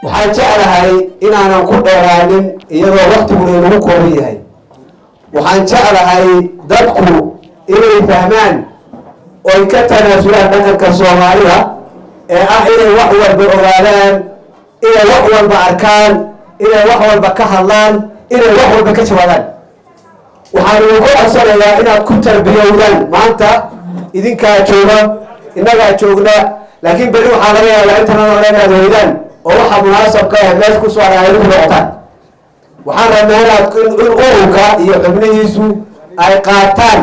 Waxaan jeclahay inaanan ku dheeraanin, iyadoo waktiguna inagu kooban yahay. Waxaan jeclahay dadku inay fahmaan oy ka tanaasulaan dhaqanka Soomaalida ee ah inay wax walba ogaadaan, inay wax walba arkaan, inay wax walba ka hadlaan, inay wax walba ka jawaabaan. Waxaan idinku codsanayaa inaad ku tarbiyowdaan. Maanta idinkaa jooga, innagaa joogna, laakiin berri waxaa laga yaabaa intanada hore inaad hoydaan oo waxa munaasabka ah meesha ku soo haray ku noqotaan. Waxaan rabnaa inaad in ururka iyo xubnihiisu ay qaataan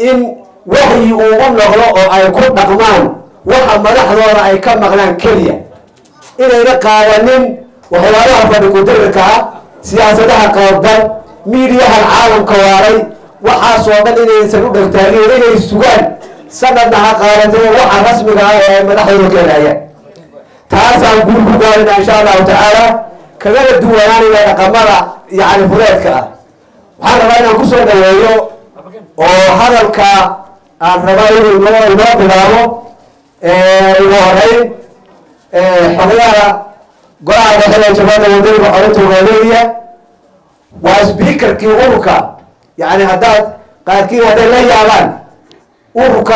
in waxyi uu u noqdo oo ay ku dhaqmaan waxa madaxdooda ay ka maqlaan keliya, inayna qaadanin waxyaabaha fadhi ku-dirirka ah, siyaasadaha qaldan, miidiyahan caalamka waaray. Waxaasoo dhan inaysan u dhegtaagin, inay sugaan, sanadna ha qaadatee, waxa rasmiga ah ee ay madaxdooda keenayaan. Taasaan guul ku gaarina, insha Allahu tacaala, kagana duwanaanaya dhaqamada yani fuleedka ah. Waxaan rabaa inaan kusoo dhaweeyo oo hadalka aan rabaa inuu inoo bilaabo ugu horeyn xogayaha Golaha Dhexe ee Jabhadda Wadaniga Xoreynta Ogaadeeniya. Waa speakerkii ururka. Yani haddaad qaarkiin hadday la yaabaan ururka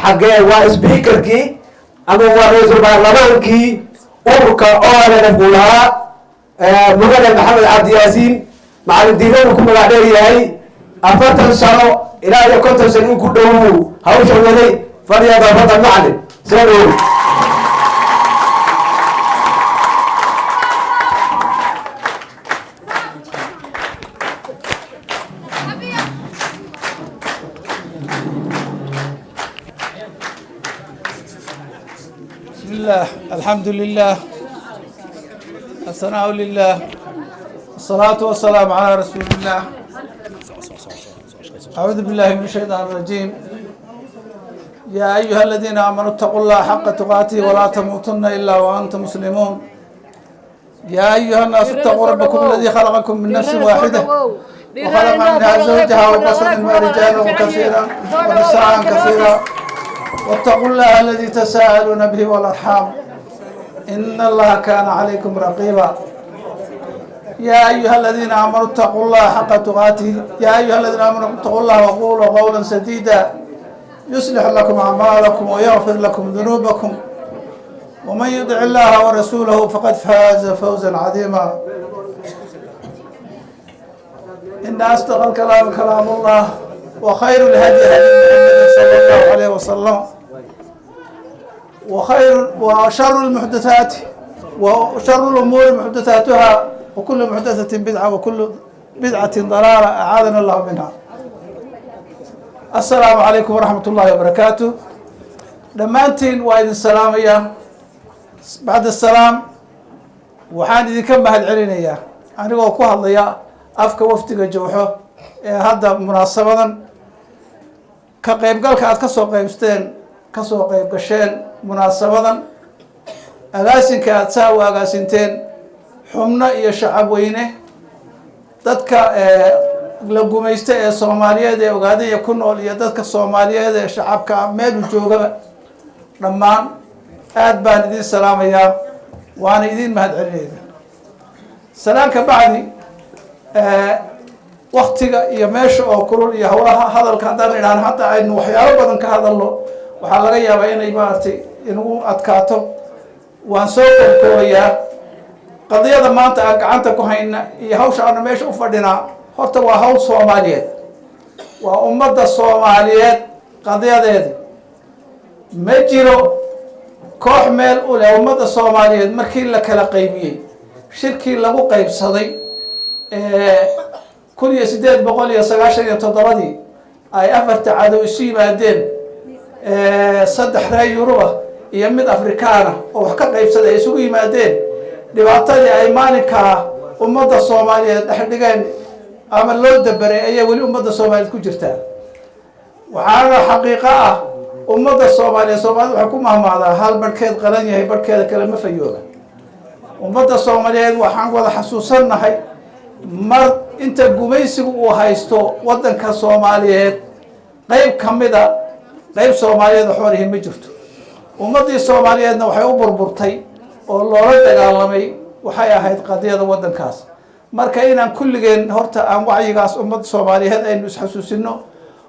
xaggee, waa speakerkii ama waa ra-iisul baarlamaankii ururka ONLF uu lahaa, Mudane Maxamed Cabdi Yaasiin Macalin Diiran uu ku magac dheer yahay. 40 sano ilaa iyo 50 sano in ku dhow hawsha waday. Falyatafadal macalin, soo dhowow. بسم الله، الحمد لله، الثناء لله، الصلاة والسلام على رسول الله. أعوذ بالله من الشيطان الرجيم. يا أيها الذين آمنوا اتقوا الله حق تقاته ولا تموتن إلا وأنتم مسلمون. يا أيها الناس اتقوا ربكم الذي خلقكم من نفس واحدة وخلق منها زوجها وبث منهما رجالا كثيرا ونساء كثيرا، واتقوا الله الذي تساءلون به والأرحام، إن الله كان عليكم رقيبا. يا أيها الذين آمنوا اتقوا الله حق تقاته، يا أيها الذين آمنوا اتقوا الله وقولوا قولا سديدا يصلح لكم أعمالكم ويغفر لكم ذنوبكم، ومن يطع الله ورسوله فقد فاز فوزا عظيما. إن أصدق الكلام كلام الله، وخير الهدي هدي محمد صلى الله عليه وسلم، وخير وشر المحدثات وشر الأمور محدثاتها، وكل محدثة بدعة، وكل بدعة ضلالة، أعاذنا الله منها. السلام عليكم ورحمة الله وبركاته. Dhammaantiin waa idin salaamaya. Bacd asalaam, waxaan idinka mahad celinayaa anigoo ku hadlaya afka wafdiga Jowxo ee hadda munaasabadan ka qaybgalka aad kasoo qaybsteen, kasoo qayb gasheen munaasabadan, agaasinka aad saa u agaasinteen, xubno iyo shacab weyne, dadka la gumaysta ee Soomaaliyeed ee Ogaadaya ku nool iyo dadka Soomaaliyeed ee shacabka meelu joogaba, dhammaan aad baan idin salaamayaa, waana idin mahad celinayna. Salaan ka bacdi, waktiga iyo meesha oo kulul iyo howlaha hadalka haddaan idhahno hadda aynu waxyaalo badan ka hadalno, waxaa laga yaabaa inay maaragtay inagu adkaato. Waan soo koobkoobayaa. Qadiyada maanta aan gacanta ku hayna iyo hawsha aanu meesha u fadhinaa horta waa hawl Soomaaliyeed, waa ummadda Soomaaliyeed qadiyadeedi. Ma jiro koox meel u leh ummadda Soomaaliyeed. Markii la kala qaybiyey, shirkii lagu qaybsaday 1897-dii, ay afarta cadow isu yimaadeen, saddex reer Yuruba iyo mid Afrikaana oo wax ka qaybsaday ay isugu yimaadeen, dhibaatadii ay maalinkaa ummadda Soomaaliyeed dhex dhigeen ama loo dabaray ayaa weli ummadda Soomaaliyeed ku jirtaa. Waxaana xaqiiqo ah ummadda Soomaaliyeed, Soomaalida waxay ku mahmaahdaa, "Hal barhkeed qalan yahay barhkeeda kale ma fayooba." Ummadda Soomaaliyeed waxaan wada xasuusannahay mar inta gumaysigu uu haysto waddanka Soomaaliyeed, qeyb ka mida Qeyb Soomaaliyeed oo xoolihi ma jirto. Ummaddii Soomaaliyeedna waxay u burburtay oo loola dagaalamay waxay ahayd qadiyada waddankaas. Marka inaan kulligeen horta aan wacyigaas ummadda Soomaaliyeed aynu isxasuusino,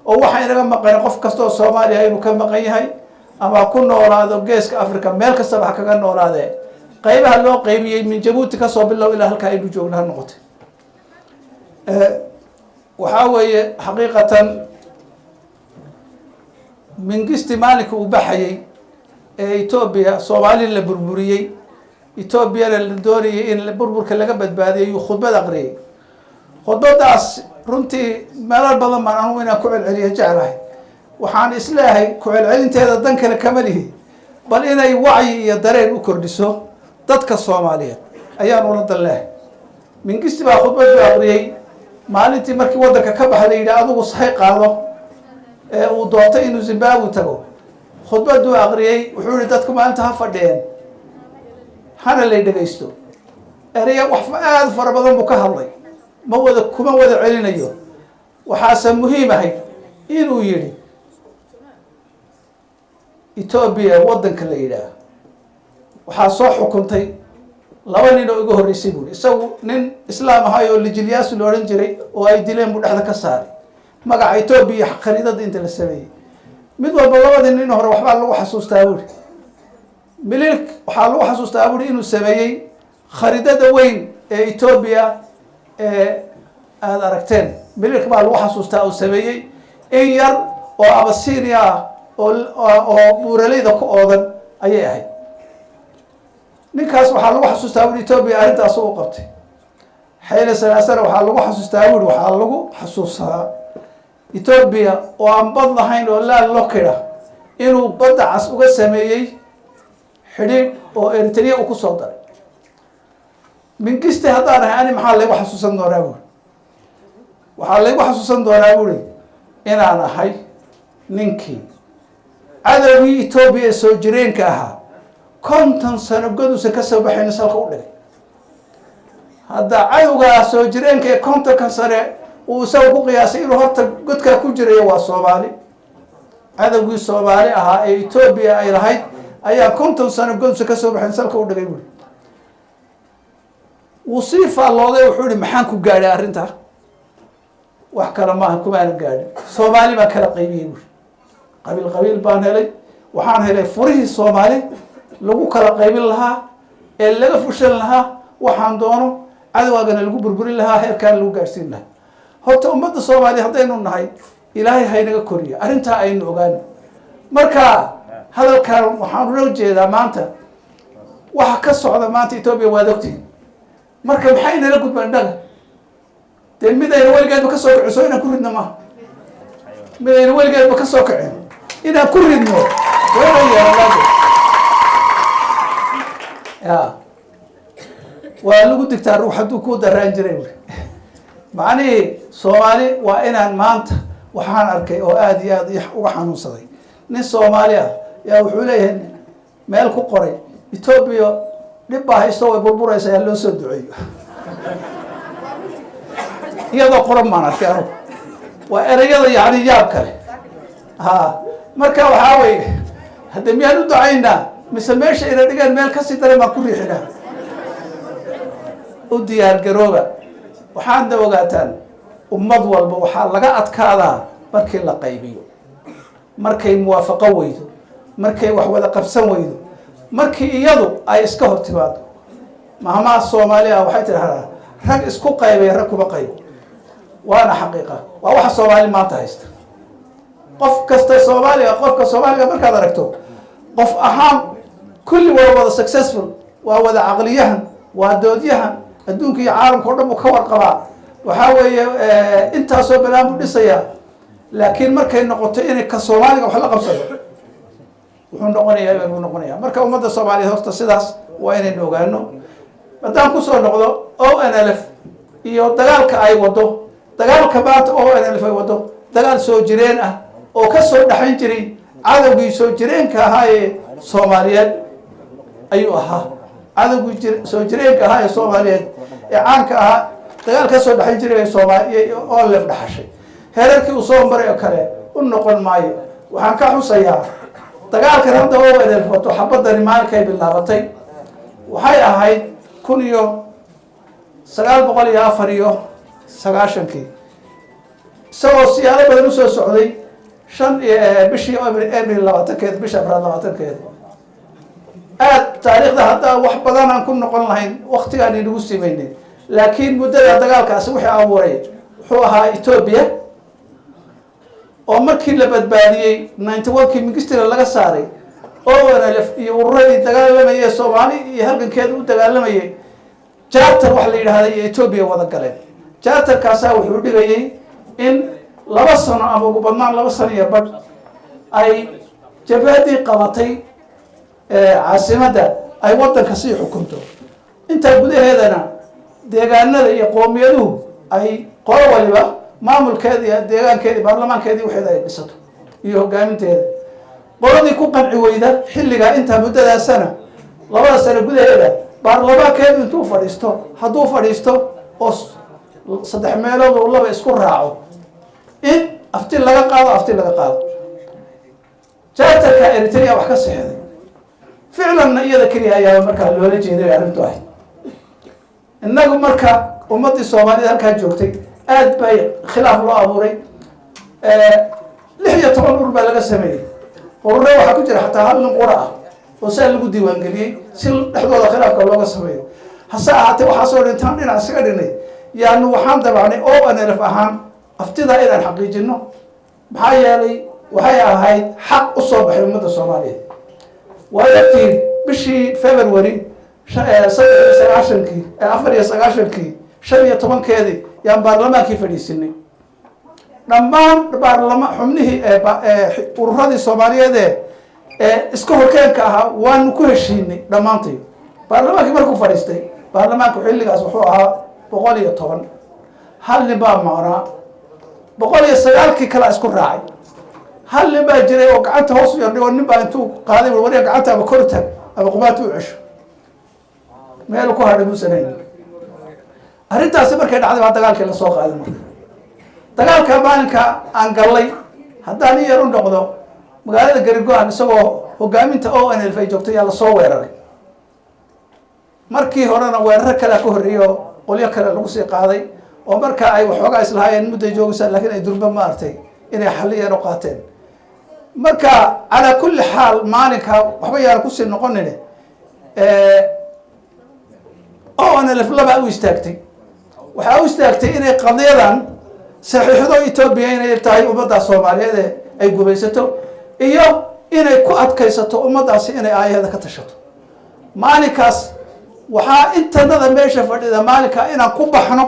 oo waxa inaga maqan qof kasta oo Soomaaliya inuu ka maqan yahay, ama ku noolaado Geeska Africa, meel kastaba ha kaga noolaadee, qaybaha loo qaybiyey min Jabuuti kasoo bilow ilaa halkaa aynu joogno ha noqotay. Waxaa weeye xaqiiqatan, Mingisti maalinka uu baxayey ee Etoobiya Soomaali la burburiyey, Etoobiyana la doonayay in burburka laga badbaadiyay, yuu khudbad aqriyay. Khudbadaas runtii meelal badan baan anugu inaan ku celceliyo jeclahay. Waxaan isleeyahay ku celcelinteeda dan kale kama lihi, bal inay wacyi iyo dareen u kordhiso dadka Soomaaliyeed ayaan ula dan leehay. Mingisti baa khudbadu aqriyey maalintii markii waddanka ka baxa la yidhi adigu sahay qaado, ee uu doortay inuu Zimbabwe tago. Khudbaduu aqriyey wuxuu yihi, dadku maalinta ha fadhiyeen hana lay dhegaysto. Ereya wax aada fara badan buu ka hadlay, ma wada kuma wada celinayo. Waxaase muhiim ahayd inuu yidhi, Etoobiya waddanka la yidhaah waxaa soo xukuntay laba nin oo iga horreysay, buuri. Isagu nin islaam ahay oo Lij Iyaasu la odhan jiray oo ay dileen buu dhexda ka saaray magaca Etoobiya khariidada inta la sameeyey. Mid walba labadii nin hore waxbaa lagu xasuustaa, buuri. Mililik waxaa lagu xasuustaa, buuri, inuu sameeyey khariidada weyn ee Etoobiya ee aada aragteen. Mililik baa lagu xasuustaa uu sameeyey in yar oo Abasinia ah oo buuraleyda ku oodan ayay ahayd. Ninkaas waxaa lagu xasuustaa, buri, Etoobiya arrintaas u qabtay. Xayla Salaasana waxaa lagu xasuustaa, buri, waxaa lagu xasuustaa Etoobiya oo aan bad lahayn oo landlocked ah inuu Badda Cas uga sameeyey xidhiidh oo Eritrea uu kusoo daray. Mingiste haddaan ahay ani, maxaa laygu xasuusan doonaa, buri? Waxaa laygu xasuusan doonaa, buri, inaan ahay ninkii cadowgii Etoobiya ee soo jireenka ahaa 50 sano goduusan ka soo baxayno salka u dhigay. Hadda cadowgaa soo jireenka ee 50-ka sane uu isaga ku qiyaasay inuu horta godkaa ku jirayo waa Soomaali. Cadowgii Soomaali ahaa ee Etoobiya ay lahayd ayaa 50 sano goduusan ka soo baxayn salka u dhigay, buri. Wuu sii faallooday. Wuxuu ihi, maxaan ku gaadhay arrintaa? Wax kale maaha, kumaana gaadhin, Soomaali baan kala qaybiyey, buri. Qabiil qabiil baan helay. Waxaan helay furihii Soomaali lagu kala qaybin lahaa ee laga fushan lahaa waxaan doono, cadowgaagana lagu burburin lahaa, heerkaana lagu gaadhsiin lahaa. Horta ummadda Soomaaliya haddaynu nahay, Ilaahay haynaga koriyo arrintaa aynu ogaano. Marka hadalkan waxaan ula jeedaa, maanta waxa ka socda maanta Etoobiya waad ogtihin. Marka maxay nala gudbaan innaga? Dee midayna weligeedba ka soo kiciso inaan ku ridno maaha. Midayna weligeedba ka soo kicin inaan ku ridno waa inaan yeelanaade. Ya waa lagu digtaa ruux hadduu kuu daraan jiray, uri. Macnihii Soomaali waa inaan maanta waxaan arkay oo aada iyo aada uga xanuunsaday, nin Soomaali ah yaa wuxuu leeyahay meel ku qoray, Etoobiya dhib baa haysto, way burburaysa, yaa loo soo duceeyo. Iyadoo qoran baan arkay anugu. Waa ereyada yani yaab kale ha. Marka waxaa weye, hadde miyaan u ducaynaa mise meesha ina dhigaan meel kasii daran baan ku riixinaa? U diyaar garooba. Waxaadna ogaataan, ummad walba waxaa laga adkaadaa markii la qaybiyo, markay muwaafaqo weydo, markay wax wada qabsan weydo, markii iyadu ay iska hor timaado. Mahmaha Soomaaliya waxay tidhahdaa, rag isku qaybay rag kuma qaybo. Waana xaqiiqa, waa waxa Soomaali maanta haysta. Qof kasta Soomaaliga, qofka Soomaaliga markaad aragto qof ahaan, kulli waa wada successful, waa wada caqliyahan, waa doodyahan, adduunka iyo caalamka o dhan buu ka warqabaa. Waxaa weeye intaasoo balaan buu dhisayaa, laakiin markay noqoto inay ka Soomaaliga wax la qabsado, wuxuu noqonayaa buu noqonaya. Marka ummadda Soomaaliyeed horta sidaas waa inaynu ogaano. Haddaan kusoo noqdo ONLF iyo dagaalka ay wado, dagaalka maanta ONLF ay wado, dagaal soo jireen ah oo ka soo dhexayn jiray cadowgii soo jireenka ahaa ee Soomaaliyeed ayuu ahaa. Cadowgii soo jireenka ahaa ee Soomaaliyeed ee caanka ahaa dagaal ka soo dhexayn jiray Sooma ONLF dhaxashay. Heerarkii uu soo maray oo kale u noqon maayo. Waxaan ka xusayaa dagaalkan hadda ONLF wato. Xabadani maalinkay bilaabatay waxay ahayd 1994-kii, isagoo siyaalo badan usoo socday. Shan bishii Abril 20-keed, bisha afraad 20-keed. Aad taariikhda haddaa wax badan aan ku noqon lahayn, waktigaan inagu simaynin, laakiin muddada dagaalkaasi wuxuu abuuray wuxuu ahaa Etoobiya oo markii la badbaadiyey 91-kii Mingistuna laga saaray, ONLF iyo ururadii dagaalamayay Soomaali iyo halgankeeda u dagaalamayay charter wax la yidhahda iyo Etoobiya wada galeen. Charterkaasaa wuxuu dhigayay in 2 sano ama ugu badnaan 2 sano iyo badh ay jabhadii qabatay caasimadda ay waddanka sii xukunto, intaa gudaheedana deegaanada iyo qowmiyaduhu ay qolo waliba maamulkeeda iyo deegaankeedi, baarlamaankeedii, waxeeda ay dhisato iyo hogaaminteeda. Qoladii ku qanci weyda xilligaa intaa muddadaasana 2-da sano gudaheeda baarlamaankeedu intuu fadhiisto, hadduu fadhiisto oo saddex meelood oo laba isku raaco, in afti laga qaado, afti laga qaado. Charterka Eritrea wax ka sexday ficlanna iyada keliya ayaa markaa loola jeeday bay arrintu ahayd. Innagu marka ummaddii Soomaalida halkaa joogtay aad bay khilaaf loo abuuray. 16 urur baa laga sameeyey. Urure waxaa ku jira xataa hal nin qura ah oo saa lagu diiwaangeliyey si dhexdooda khilaafka looga sameeyo. Hase ahaatee, waxaasoo dhintaan dhinac isaga dhignay, yaanu waxaan dabacnay ONLF ahaan aftidaa inaan xaqiijino, maxaa yeelay waxay ahayd xaq usoo baxay ummadda Soomaaliyeed. Waa ogtiin, bishii February 93-kii, 94-kii, 15-keedii yaan baarlamaankii fadhiisinay. Dhammaan baarlama xubnihii ururadii Soomaaliyeed ee iska horkeenka ahaa waanu ku heshiinay dhammaantay. Baarlamaankii markuu fadhiistay, baarlamaanku xilligaas wuxuu ahaa 110, hal nin baa maqnaa. 109-kii kalea isku raacay. Hal nin baa jiray oo gacanta hoos u yardhigo. Nin baa intuu qaaday, wariga gacanta ama kor taag ama qubaata u cesho, meel ku hadhay muusan hayn. Arrintaasi markay dhacday baa dagaalkii lasoo qaaday. Marka dagaalka maalinka aan gallay, haddaan i yar u noqdo, magaalada Garigo-an isagoo hogaaminta ONLF ay joogtay yaa lasoo weeraray. Markii horena weeraro kalea ka horreeyey oo qolyo kale lagu sii qaaday, oo marka ay waxoogaa islahaayeen mudday joogaysaa, laakiin ay durba maaragtay inay xaliyeen oo qaateen. Marka calaa kulli xaal, maalinka waxba yaan kusii noqonin. ONLF labaa u istaagtay. Waxaa u istaagtay inay qadiyadan saxiixdo Etoobiya inay tahay ummadda Soomaaliyeed ee ay gubaysato, iyo inay ku adkaysato ummaddaasi inay aayaheeda ka tashato. Maalinkaas waxaa intanada meesha fadhida, maalinka inaan ku baxno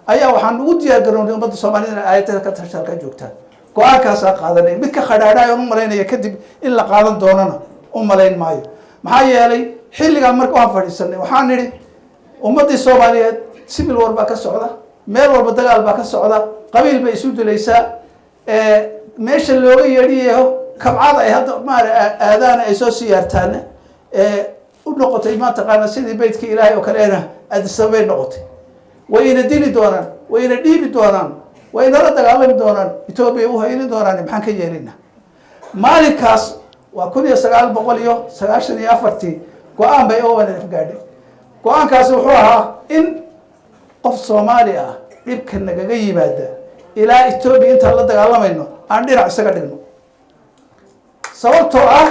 ayaa waxaan ugu diyaar garownay ummadda Soomaaliyed inay aayaheeda ka tashato. Halkaa joogtaan go-aankaasaa qaadanay. Mid ka khadhaadhaay oon u malaynaya kadib in la qaadan doonana u malayn maayo, maxaa yeelay xilligaa marka waan fadhiisanay, waxaan nidhi ummaddii Soomaaliyeed civil war baa ka socda, meel walba dagaal baa ka socda, qabiil bay isu dilaysaa. Meesha looga yeedhiyaho kabcada ay hadda maara aadaana ay soo siyaartaana u noqotay, mataqaana, sidii beytkii Ilaahay oo kaleena Addis Ababay noqotay. Wayna dili doonaan, wayna dhiibi doonaan, waynala dagaalami doonaan, Etoobiya u haylin doonaan. Maxaan ka yeelayna maalinkaas? Waa 1994-tii. Go-aan bay ONLF gaadhay. Go-aankaasi wuxuu ahaa in qof Soomaali ah dhibka nagaga yimaada ilaa Etoobiya intaan la dagaalamayno aan dhinac isaga dhigno, sababtoo ah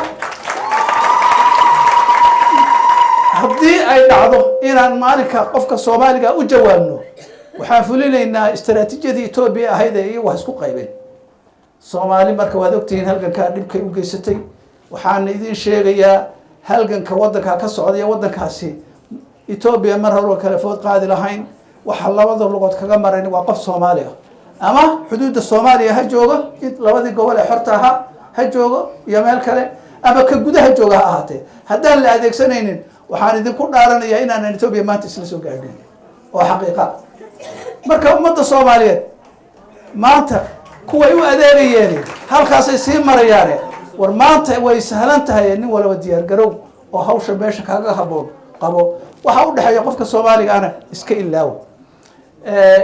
haddii ay dhacdo inaan maalinka qofka Soomaaliga u jawaabno, waxaan fulinaynaa istaraatiijiyadii Etoobiya ahayd ee iyagu wax isku qaybeen Soomaali. Marka waad ogtihiin halgankaa dhibkay u geysatay. Waxaana idin sheegayaa halganka waddankaa ka socday waddankaasi Etoobiya mar hore kale food qaadi lahayn. Waxa labada lugood kaga marayn waa qof Soomaali ah, ama xuduudda Soomaaliya ha joogo, labadii gobol ee xorta ahaa ha joogo iyo meel kale, ama ka gudaha jooga ha ahaatee. Haddaan la adeegsanaynin, waxaan idinku dhaaranayaa inaanan Etoobiya maanta isla soo gaadhin oo xaqiiqa. Marka ummadda Soomaaliyeed maanta kuway u adeegayeen halkaasay sii marayaane, war maanta way sahlan tahay. Nin walaba diyaar garow oo hawsha meesha kaaga haboon qabo. Waxa u dhexeeya qofka Soomaaliga ana iska ilaawo.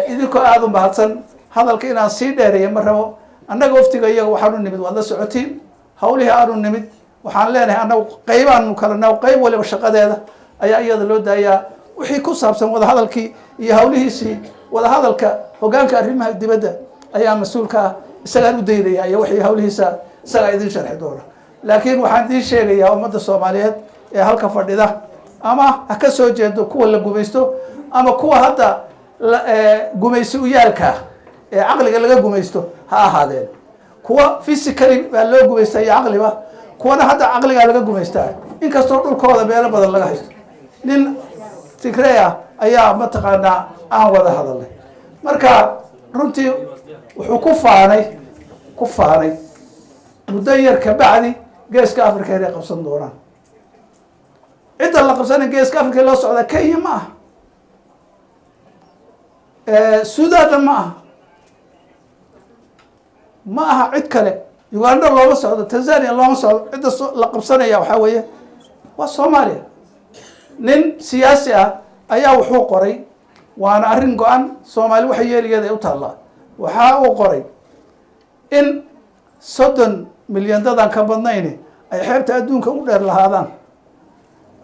Idinkoo aada u mahadsan, hadalka inaan sii dheereeya ma rabo. Annaga waftiga iyaga waxaan u nimid, waad la socotiin. Hawlihii aanu nimid, waxaan leenahay annagu qaybaanu kala, qayb waliba shaqadeeda ayaa iyada loo daayaa. Wixii ku saabsan wadahadalkii iyo hawlihiisii wadahadalka, hogaanka arrimaha dibadda ayaa mas-uulka ah, isagaan u daynaya, iyo wixii hawlihiisa isagaa idin sharxi doona. Laakiin waxaan idiin sheegayaa, ummadda Soomaaliyeed ee halka fadhida, ama ha ka soo jeedo kuwa la gumaysto ama kuwa hadda gumaysi uyaalka ee caqliga laga gumaysto ha ahaadeen, kuwa physically baa loo gumaystaa iyo caqliba, kuwana hadda caqligaa laga gumaystaa, inkastoo dhulkooda meelo badan laga haysto. Nin Tigrey ah ayaa mataqaanaa aan wada hadalnay. Marka runtii wuxuu ku faanay muddo yar kabacdi Geeska Africa inay qabsan doonaan. Cidda la qabsanay Geeska Africa loo socdaa Kenya ma aha, Sudanna ma aha, ma aha cid kale, Uganda looma socdo, Tanzania looma socdo. Cidda la qabsanaya waxaa weeye waa Soomaaliya. Nin siyaasi ah ayaa wuxuu qoray, waana arrin go-an, Soomaali waxa yeeligeeda ay u taallaa. Waxa uu qoray in 30 milyan dadaan ka badnayn ay xeebta adduunka u dheer lahaadaan,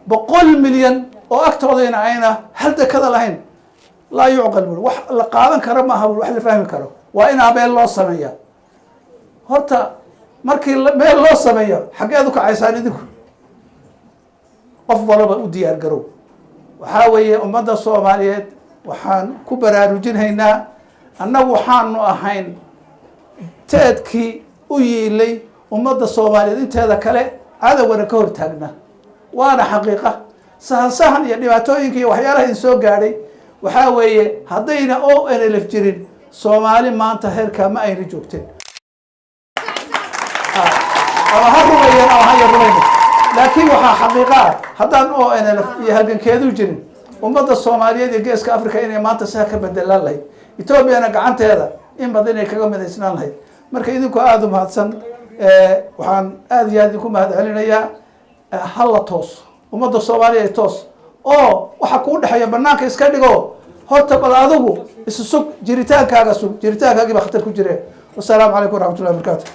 100 milyan oo agtoodayna ayna hal dekada lahayn. Laa yucqal, buri, wax la qaadan karo maaha, buri, wax la fahmi karo. Waa inaa meel loo sameeya. Horta markii meel loo sameeyo, xaggeed u kacaysaan idinku? Qof walaba u diyaar garow. Waxaa weeye, ummadda Soomaaliyeed waxaan ku baraarujinhaynaa, annagu waxaanu ahayn teedkii u yiilay ummadda Soomaaliyeed inteeda kale, cadowgana ka hortaagna, waana xaqiiqa. Sahan sahan iyo dhibaatooyinka iyo waxyaalaha idin soo gaadhay waxaa weeye, haddayna ONLF jirin, Soomaali maanta heerkaa ma ayna joogteen. Ama ha rumeeyeen ama haya rumayna, laakiin waxaa xaqiiqa ah haddaan ONLF iyo halgankeedu jirin, ummadda Soomaaliyeed iyo Geeska Africa inay maanta siha ka bedelaan lahayd, Etoobiyana gacanteeda in badan inay kaga midaysnaan lahayd. Marka idinku aada u mahadsan, waxaan aada iyo aad idinku mahad celinayaa. Hala toos, ummadda Soomaaliya toos, oo waxa kuu dhexeeya banaanka iska dhigo. Horta bal adigu isu sug, jiritaankaaga sug, jiritaankaagii baa khatar ku jire. Wasalaamu calaykum waraxmatullahi wabarakatu.